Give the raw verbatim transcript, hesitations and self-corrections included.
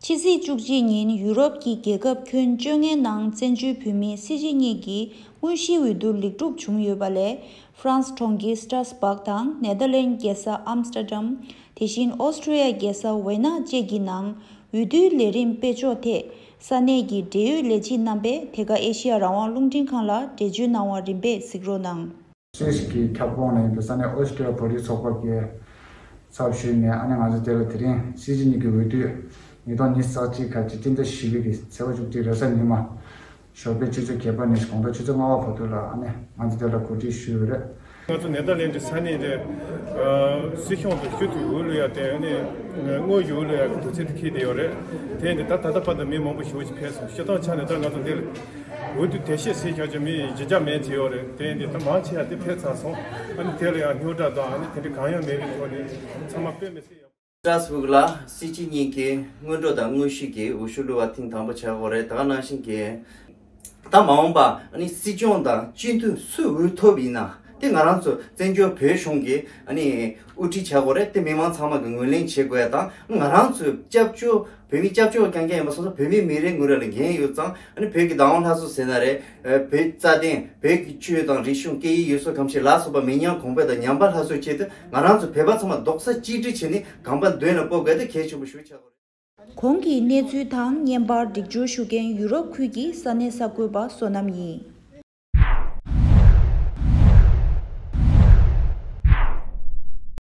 ཕྱི་ཚེས་བཅུ་གཅིག་ཉིན་ཡུ་རོབ་ཀྱི་རྒྱལ་ཁབ་ཁྱོན་བཅོ་ལྔའི་ནང་བཙན་བྱོལ་བོད་མིའི་སྲིད་སྤྱི་གཉིས་ཀྱི་དངོས་གཞིའི་འོས་བསྡུ་ལེགས་གྲུབ་བྱུང་ཡོད་པ་ལས། ཧྥ་རན་སི་གྲོང་ཁྱེར་སི་ཏྲ་སི་སྦག་དང་ནེ་དར་ལེན་རྒྱལ་ས་ཨམ་སི་ཏྲ་ཌམ། དེ་བཞིན་ཨོ་སི་ཀྲི་ཡ་རྒྱལ་ས་ཝེ་ན་བཅས་ཀྱི་ནང་འོས་བསྡུའི་ལས་རིམ་སྤེལ་ཕྱོགས་ཐད། ས་གནས་ཀྱི་འབྲེལ་ཡོད་ལས་བྱེད་རྣམ་པས་དེ་ག་ཨེ་ཤི་ཡ་རང་དབང་རླུང་འཕྲིན་ཁང་ལ་འགྲེལ་བརྗོད་གནང་བ་རིམ་པས་གཟིགས་རོགས་གནང་། སུད་སི་གི་ཁྱབ་ཁོངས་ནས་ཡིན་པའི་ས་གནས་ཨོ་སི་ཀྲི་ཡ་བོད་རིགས་ཚོགས་པ་གིས་ཚབ་ཞུས་ནས། ཨ་ནི་ང་ཚོ་དེ་ལ་དེ་རིང་སྲིད་སྤྱི་གཉིས་ཀྱི་འོས་བསྡུ་ཉིས་སྟོང་ཉི་ཤུ་རྩ་གཅིག་ཁ་ཅིག་སྤྱི་ཟླ་བཞི་པའི་གི་ཚེས་པ་བཅུ་གཅིག་རེས་གཟའ་ཉི་མ། ཞོགས་པའི་ཆུ་ཚོད་བརྒྱད་པ་ནས་དགོང་དྲོ་ཆུ་ཚོད་ལྔ་པ་བར་དུ་ལ་ཨ་ནི་ང་ཚོ་དེ་ལ་གོ་སྒྲིག་ཞུས་ཡོད་རེད། ང་ཚོ་ནེ་དར་ལེན་ཌི་ས་གནས་དེ་སྲིད་གཞུང་དུ་ཞུ་དུས་འོས་བླུག་ཡ་དེ་ནི་དངོས་ཡོད་བླུག་ཡ་གི་དུས་ཚོད་དེ་འཁེལ་བསྡད་ཡོད་རེད། དེ་ནི་ད་ད་ལྟ་བར་དུ་མི་མང་པོ་ཞེ་པོ་ཅིག་ཕེབས་སོང་། སྤྱིར་བཏང་ཆ་ནས་ད་ང་ཚོ་འདིར་འོས་བསྡུ་དལ་གཤིས་ཟེར་ཆོག་ཆོག་མི་བཞི་བརྒྱ་མན་ཆད་ཡོད་རེད། དེ་ནི་ད་མང་ཆེ་བ་དེ་ཕེབས་ཚར་སོང་། ཨ་ནི་དེ་ལ་ཡང་རྙོག་དྲ་དང་ཨ་ནི་དེ་འདྲ་གང་ཡང་མེད་པའི་ཐོག་ནས་ཚང་མ་དཔེ་མི་སྲིད་ཡོད། སི་ཏྲ་སི་སྦུག་ལ་སྲིད་སྤྱི་གཉིས་ཀྱི་སྔོན་འགྲོ་དང་དངོས་གཞི་གི་འོས་ཤོག་བླུག་པ་ཐེངས་དང་པོ་ཆགས་ཡོད་རེད། ད་ག་ནང་བཞིན་གྱི་ད་མ་འོངས་པ་ཨ་ནི་སྲིད་སྐྱོང་དང་སྤྱི་འཐུས་སུ་འོས་ཐོབ་ཡིན་ན་དེ་ང་རང་ཚོ་བཙན་བྱོལ་བོད་གཞུང་གི་ཨ་ནི་དབུ་ཁྲིད་ཆགས་ཡོད་རེད། དེ་མི་མང་ཚང་མ་གི་ངོས་ལེན་བྱེད་དགོས་ཡ་དང་། ང་རང་ཚོའི་སྐྱབས་བཅོལ་བོད་མི་སྐྱབས་བཅོལ་བ་རྐྱང་རྐྱང་ཡིན་པ་སོང་ཙང་བོད་མི་མི་རེ་ངོ་རེ་ལ་འགན་ཡོད་ཙང་། ཨ་ནི་བོད་ཀྱི་བདག་དབང་སླར་གསོ་ཟེར་ན་རེད། ཨ་བོད་རྩ་དོན། བོད་ཀྱི་ཆོས་དང་རིག་གཞུང་སྐད་ཡིག་ཡུལ་སྲོལ་གོམས་གཤིས་ལ་སོགས་པ་མི་ཉམས་གོང་འཕེལ་དང་ཉམས་པ་སླར་གསོའི་ཆེད་དུ་ང་རང་ཚོ་བོད་པ་ཚང་མ་རྡོག་རྩ་གཅིག་སྒྲིལ་བྱས་ནས་གོམ་པ་མདུན་ལ་སྤོ་དགོས་དེ་གལ་ཆེན་པོ་ཞིག་ཆགས་ཡོད་རེད། གོང་གི་གནས་ཚུལ་དང་བརྙན་པར་སྒྲིག་སྦྱོར་ཞུ་མཁན་ཡུ་རོབ་ཁུལ་གྱི་ས་གནས་གསར་འགོད་པ་བསོད་ནམས་ཡིན།